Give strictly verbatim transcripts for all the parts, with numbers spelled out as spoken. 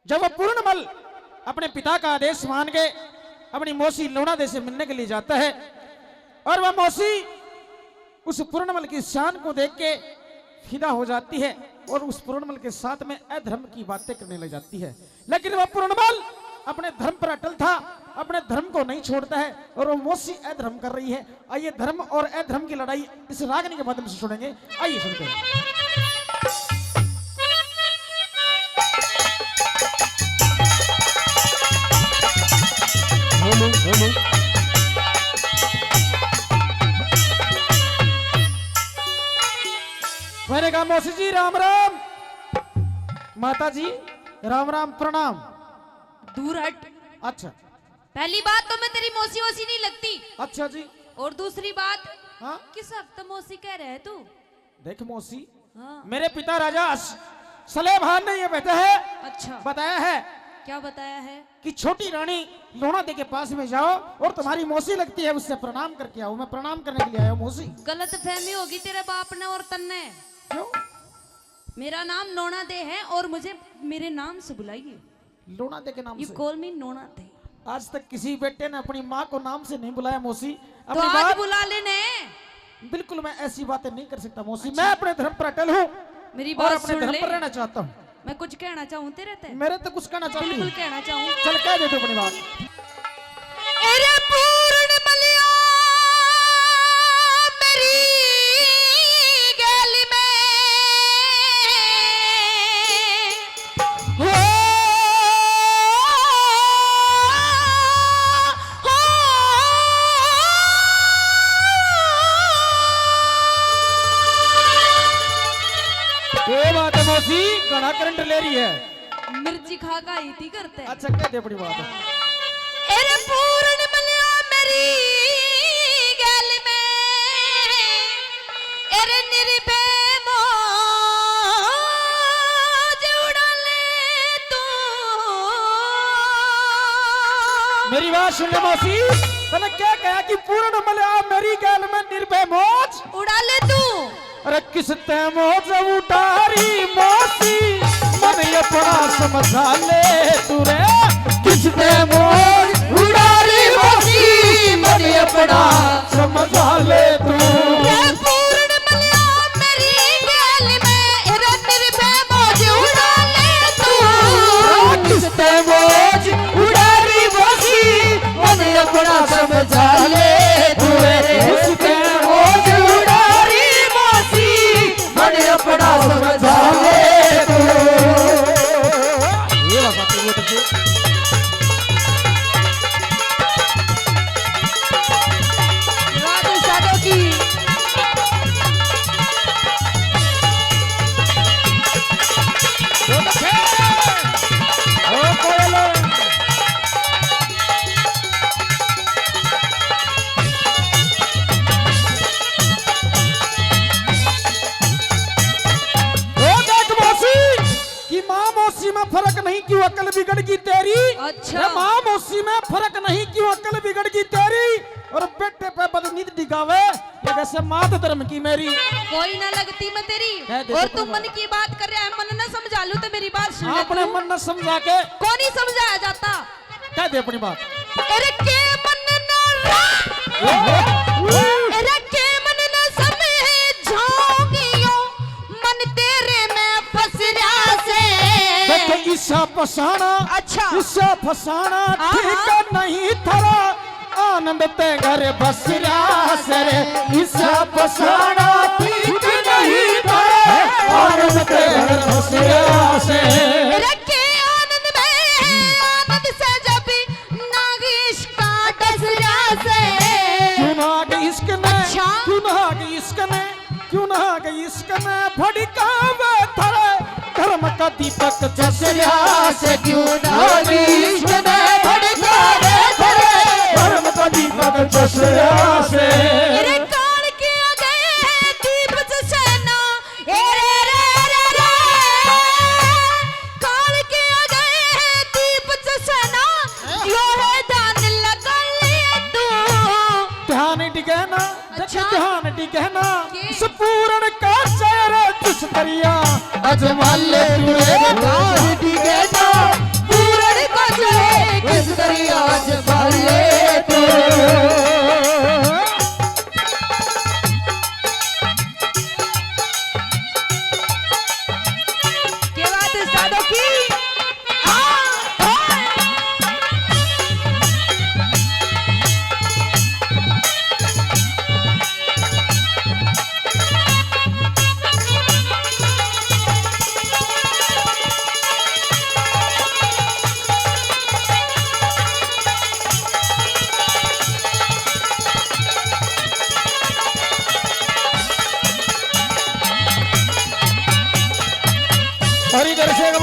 जब वह पूर्णमल अपने पिता का आदेश मान के अपनी मौसी लोणा दे से मिलने के लिए जाता है और वह मौसी उस पूर्णमल की शान को देख के फिदा हो जाती है और उस पूर्णमल के साथ में अधर्म की बातें करने लग जाती है, लेकिन वह पूर्णमल अपने धर्म पर अटल था, अपने धर्म को नहीं छोड़ता है और वो मौसी अधर्म कर रही है। आइए, धर्म और अधर्म की लड़ाई इस रागनी के माध्यम से सुनेंगे। आइए, सुनते हैं। मैंने कहा, मौसी जी, राम राम। माता जी, राम राम, प्रणाम। दूर हट। अच्छा। पहली बात तो मैं तेरी मौसी वौसी नहीं लगती। अच्छा जी। और दूसरी बात, हाँ? किस हफ्ते मौसी कह रहे है तू? देख मौसी, हाँ। मेरे पिता राजा स-, सलेम खान ने ये बताया है, अच्छा। बताया है क्या बताया है? कि छोटी रानी लोणा दे के पास में जाओ और तुम्हारी मौसी लगती है, उससे प्रणाम करके आओ। मैं प्रणाम करने के लिए आया हूँ मौसी। गलत फहमी होगी तेरे बाप ने और तन्ने। क्यों? मेरा नाम नोना दे है और मुझे मेरे नाम से बुलाइए। लोणा दे के नाम से। You call me नोना दे। आज तक किसी बेटे ने अपनी माँ को नाम से नहीं बुलाया मौसी। तो अपनी आज बात बुला लेने। बिल्कुल, मैं ऐसी बातें नहीं कर सकता मौसी। अच्छा। मैं अपने धर्म पर अटल हूँ मेरी और बात अपने सुन धर्म ले। पर रहना चाहता हूँ। मैं कुछ कहना चाहूँ तेरे ते। मेरे तो कुछ कहना चाहती बिल्कुल हूँ। कहना चाहूँ। चल, कह दे तू अपनी बात। अरे पूर्ण मलिया मेरी गैल में। हो, हो, ये बात है मौसी, घना करंट ले रही है। मिर्ची खा खा ही थी करते। अच्छा, कह दे अपनी बात। अरे पूर्ण मलिया मेरी गैल में, अरे निर्भय मौज उड़ा ले तू। मेरी बात सुन ले मौसी, तने क्या कहा कि पूर्ण मलिया मेरी गैल में निर्भय मौज उड़ा ले तू। अरे किस तै मौज उड़ारी मौसी, मन अपना समझा ले तू रे। किस तै मौज उड़ारी मौसी, मन अपना समझा ले तू। ये पूर्ण मलिया मेरी गैल में, अरे निर्भय मौज उड़ा ले तू। किस तै मौज उड़ारी मौसी, मन अपना समझा ले तू रे। किस तै मौज उड़ारी मौसी, मन अपना समझा ले तू। ये बात आती है, वो तो फिर। राधे साधो की। वो तो फिर। ओ कोयलो। ओ देख मौसी, कि माँ मौसी में फर्क नहीं, क्यों अकल बिगड़ गई तेरी। अच्छा। ए माँ मौसी में फर्क नहीं, क्यों अकल बिगड़ गई तेरी। और बेटे पे बदनीत डिगावे, ये कैसे मात धर्म की मेरी। कोई ना लगती मैं तेरी। कह दे और तो तू अपनी मन बात। की बात कर रहा है, मन ना समझा लूं तो मेरी बात सुन हाँ, ले अपने तू। मन ना समझा के। को नहीं समझाया जाता। कह दे अपनी बात। अरे के मन ना रा-, ओहो। अरे के मन ना समझाऊंगी यो, मन तेरे में फस रहा से। देख ईसा फसाना, अच्छा। ईसा फसाना हाँ, ठीक हाँ। नहीं थारा, आनंद ते घर बस रहा से रे। ईसा फसाना ठीक नहीं थारा, आनंद ते घर बस रहा से। अरे के आनंद में है, आनंद से जब नाग इश्क का डस रहा से। क्यों नाग इश्क ने, अच्छा। क्यों नाग इश्क ने, क्यों नाग इश्क ने भड़कावे थारे धर्म का दीपक जस रहा से। क्यों नाग इश्क ने भड़कावे थारे धर्म का दीपक जस रहा से। अरे काल के आ गए हैं दीप जैसे ना, ए रे रे रे रे। काल के आ गए हैं दीप जैसे ना, यो है ध्यान लगा ले तू। ध्यान टिके ना, अच्छा। ध्यान टिके ना, के? इस पूरण का चेहरा जिस दरिया। अजमा ले तू रे, ध्यान टिके ना,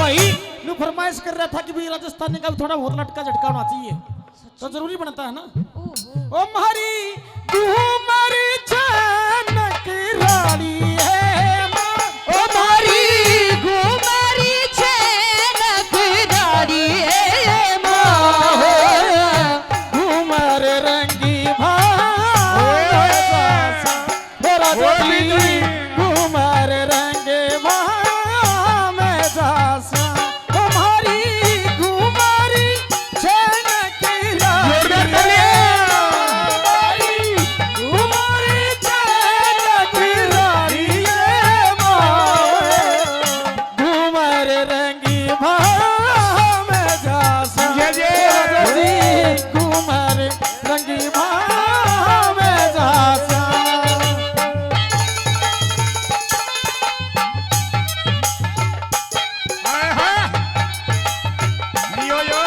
भाई, न्यू फरमाइश कर रहा था कि भाई राजस्थानी का भी थोड़ा बहुत लटका झटका होना चाहिए, तो जरूरी बनता है ना। ओहो। ओ म्हारी घूमर छनक रानी है माँ। ओ म्हारी घूमर छनक रानी है माँ। घूमर रंगी भाव में जासा, मेरा ओ जोड़ी। घूमर रंग भाव में जासा, तुम्हारी घूमर छनक रानी है। घूमर छनक रानी है माँ। घूमर रंगी भाव में जासा। जय जय। घूमर रंगी भाव में जासा। हाय हाय। यो यो।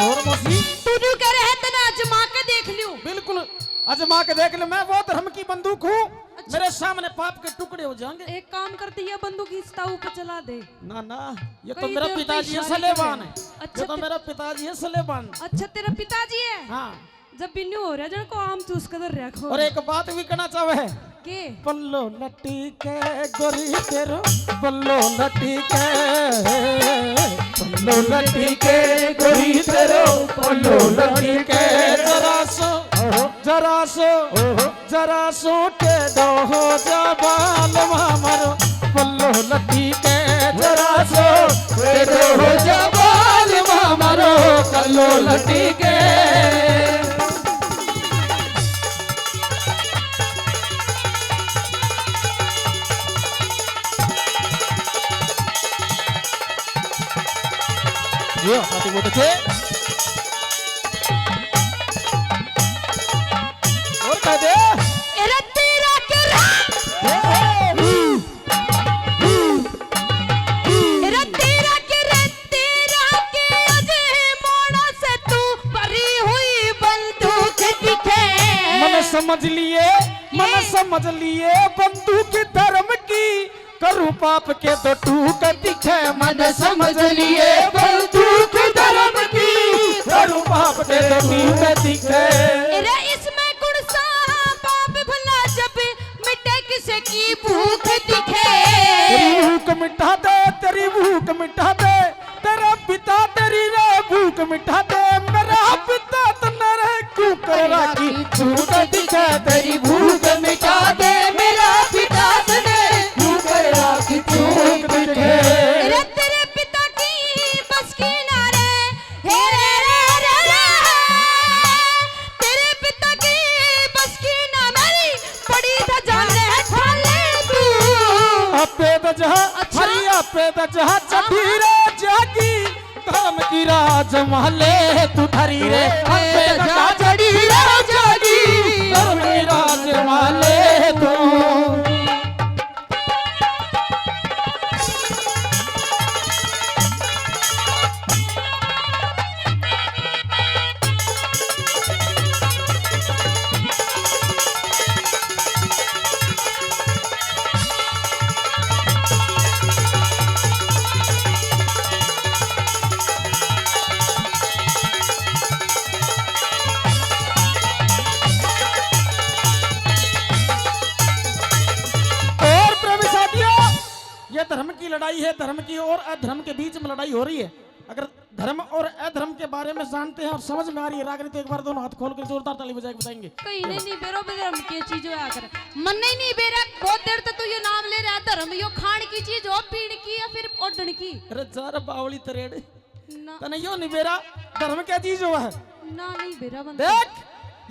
और मौसी? तू जो कह रहे है, तने आजमा के देख लियो। बिल्कुल, आजमा के देख ले। मैं वो धर्म की बंदूक हूँ, अच्छा। मेरे सामने पाप के टुकड़े हो जाएंगे। एक काम करते, ये बंदूक इस ताऊ पे चला दे। ना, ना, ये तो कई मेरा देर पिताजी से है, सलेबान है। अच्छा, ये तो ते- मेरा पिताजी है, सलेबान। अच्छा, तेरा पिताजी है? हाँ। जब भी न्यू हो रहा, जन को आम चूस के धर रखो। और एक बात भी कहना चाहे। के? पल्लो लट्टी के गोरी तेरो, पल्लो लट्टी के, पल्लो लट्टी के गोरी तेरो, पल्लो लट्टी के जरा सो, जरा सो, जरा सो टेढ़ो हो जा बाल मामरो, पल्लो लट्टी के जरा सो टेढ़ो हो जा बाल मामरो, कल्लो लट्टी के। ये साथी बहुत अच्छे। और कह दे। ए रे तेरा के रे। ए रे तेरा के रे, तेरा के अजय मानस तू भरी हुई बंदूक दिखे। मन समझ लिए, मन ये समझ लिए बंदूक धर्म की। करूं पाप के तो टूक दिखे, मन समझ लिए बंदूक धर्म की। करूं पाप के तो टूक दिखे। रे इसमें कौन सा पाप भला जब मिटे किसे की भूख दिखे। तेरी भूख मिटा दे, तेरी भूख मिटा दे। तेरा पिता तेरी रे भूख मिटा दे, मेरा पिता तन्ने रे क्यों कर राखी चूक दिखे। तेरी भूख मिटा दे, मेरा पिता तन्ने क्यों कर राखी चूक दिखे। रे तेरे पिता की बस की ना रे, हे रे रे रे रे। तेरे पिता की बस की ना मेरी, पड़ी धजा ले ठाले तू। आपे धजा, अच्छा? अरे आपे धजा चढ़ी रे जागी, धर्म की राज माले तू ठारी रे। आपे धजा चढ़ी रे जागी, धर्म की राज माले तू। और प्रेमी साथियों, यह धर्म की लड़ाई है, धर्म की और अधर्म के बीच में लड़ाई हो रही है। अगर धर्म और अधर्म के बारे में जानते हैं और समझ में आ रही है रागनी, तो एक बार दोनों हाथ खोल कर जोरदार ताली बजा के बताएंगे। कहीं ने नहीं बेरो धर्म की चीज होया कर। मन नहीं, नहीं बेरा, बहुत देर तक तू यो नाम ले रहा धर्म, यो खान की चीज हो, पीण की या फिर ओढ़ण की? अरे जा रे बावली तरेड़। ना। तने यो नहीं बेरा, धर्म क्या चीज हुआ है? ना, नहीं बेरा बंदा। देख,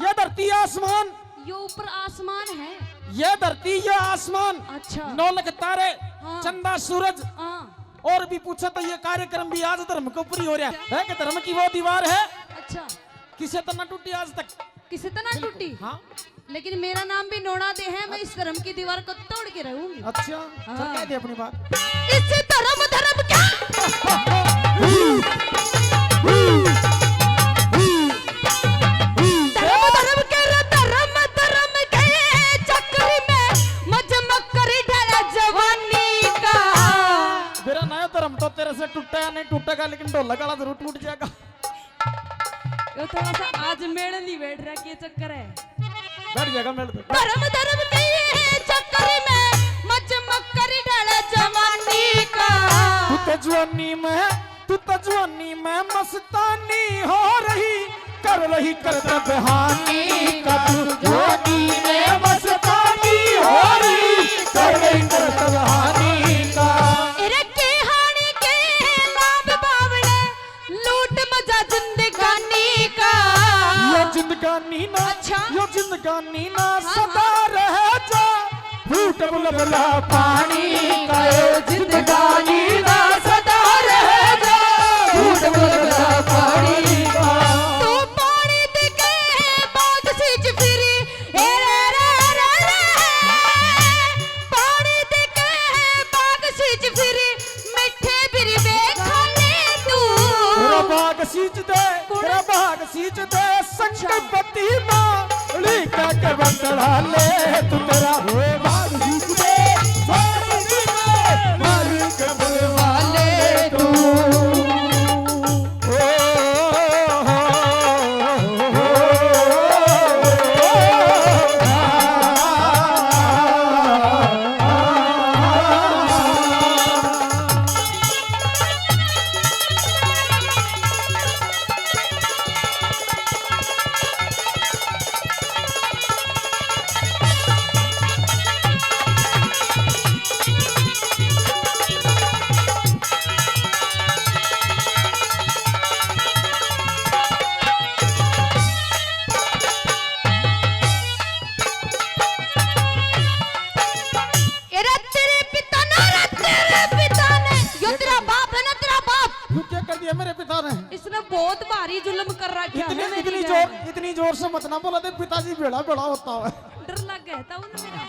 ये धरती आसमान, यो ऊपर आसमान है। ये धरती, ये आसमान। अच्छा। नौ लख तारे, हाँ। चंदा, सूरज। हाँ। और भी पूछे तो ये कार्यक्रम भी आज धर्म के ऊपर ही हो रहा है। है कि धर्म की वो दीवार है? अच्छा। किसे तो ना टूटी आज तक। किसे तो ना बिल्कुल। टूटी। हाँ। लेकिन मेरा नाम भी नोना दे है, मैं इस धर्म की दीवार को तोड़ के रहूंगी। अच्छा, हाँ। चल कह दे अपनी बात। इस धर्म, धर्म क्या? धर्म, धर्म के रे, धर्म, धर्म के चक्कर में मजमक्कर ढाला जवानी का। मेरा नया धर्म तो तेरे से टूटा या नहीं टूटेगा, लेकिन ढोलक वाला जरूर टूट जाएगा। यो थोड़ा सा आज मेल नहीं बैठ रहा, के चक्कर है? बैठ जाएगा मेल तो। धर्म धर्म के ये चक्कर में मजमक्कर ढाला जवानी का। तू तो जवानी में, तू तो जवानी में मस्तानी हो रही, कर रही करतब हानि का। तू जवानी में मस्तानी हो रही, कर रही करतब हानि का। अरे के हानि के नाम बावले लूट मजा जिंदगानी का। यो जिंदगानी ना, अच्छा। यो जिंदगानी ना हाँ, सदा हाँ। रह जा, फूट बुलबुला पानी का। यो जिंदगानी ना सदा रह जा, फूट बुलबुला पानी का। तू पानी दिखे बाग सींच फिरी, ए रे रे रे रे। पानी दिखे बाग सींच फिरी, मिठे बिरवे खा ले तू। तेरा बाग सींच दे, कौन? तेरा बाग सींच दे, संगपति माली का के बतला ले तू। तेरा बाग सींच दे, संगपति माली का बतला ले तू। अरे तेरे पिता ने, अरे तेरे पिता ने, यो तेरा बाप है ना, तेरा बाप। क्यों, क्या कर दिया मेरे पिता ने? इसने बहुत भारी जुल्म कर रखा है इतनी, मेरी इतनी गैल। जोर, इतनी जोर से मत ना बोला, देख पिताजी भेड़ा भेड़ा होता है। डर लग गया था उन्हें मेरा।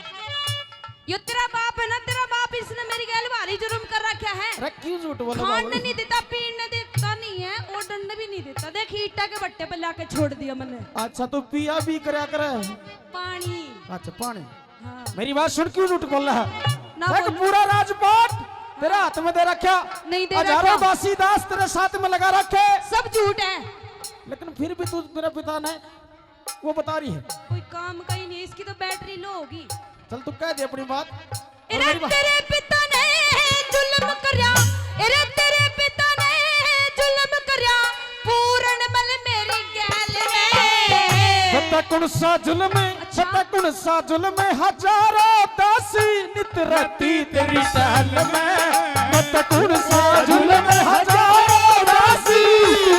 यो तेरा बाप है ना, तेरा बाप, इसने मेरी गैल भारी जुल्म कर रखा है। अरे क्यों झूठ बोला खान बाबू? ने नहीं देता, पीन ने देता नहीं है, और डंड भी नहीं देता। देख ईटा के भट्टे पे लाके छोड़ दिया मैंने। अच्छा, तो पिया भी करया करे। पानी। अच्छा, पानी। हाँ। मेरी बात सुन, क्यों झूठ बोल रहा है? ना देख, बोलूं। पूरा राजपाट तेरे हाथ में दे रखा। नहीं दे हजारों रखा। दासी दास तेरे साथ में लगा रखे। सब झूठ है। लेकिन फिर भी तू मेरे पिता ने वो बता रही है। कोई काम का ही नहीं, इसकी तो बैटरी लो होगी। चल, तू कह दे अपनी बात। अरे मेरी बात। तेरे पिता ने जुल्म करया, अरे तेरे पिता ने जुल्म करया, पूरन मल मेरी गैल में। पता कौन सा जुल्म, अच्छा। पता कौन सा जुल्म, हजारों दासी नित रहती तेरी टहल में। पता कौन सा जुल्म, हजारों दासी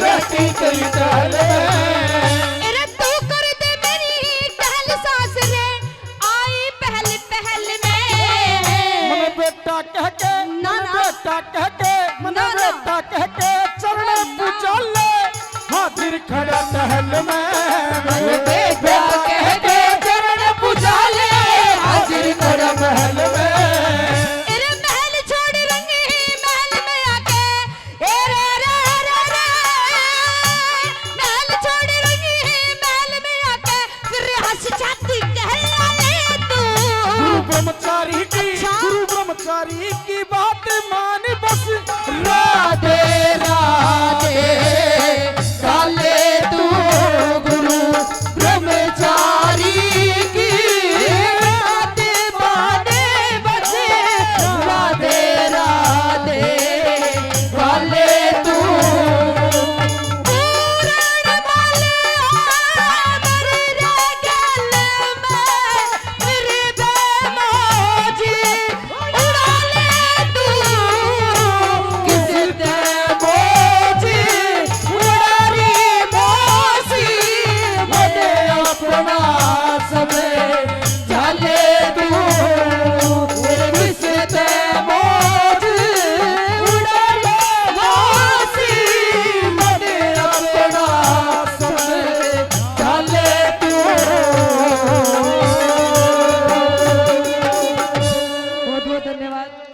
रहती तेरी टहल में। अरे तू कर दे मेरी टहल सास रे, आई पहल पहल में। मन बेटा कह के, ना, मन ना। बेटा कह के, मन ना, ना। बेटा कह के चरण पूजा ले, हाजिर खड़ा टहल में। मन बेटा कह के चरण पूजा ले, हाजिर खड़ा महल में। अरे महल छोड़ रंगी महल में आके, ए रे रे रे रे। महल छोड़ रही है, महल में आके फिर हंस जाती कहला ले तू। गुरु ब्रह्मचारी की, अच्छा। गुरु ब्रह्मचारी की बात मान बस। राधे राधे, काले तू गुरु ब्रह्मचारी की बात माने बस। राधे राधे, काले तू पूरण वाले आमर रे गल में मेरे बेमौजी उड़ा ले धन्यवाद।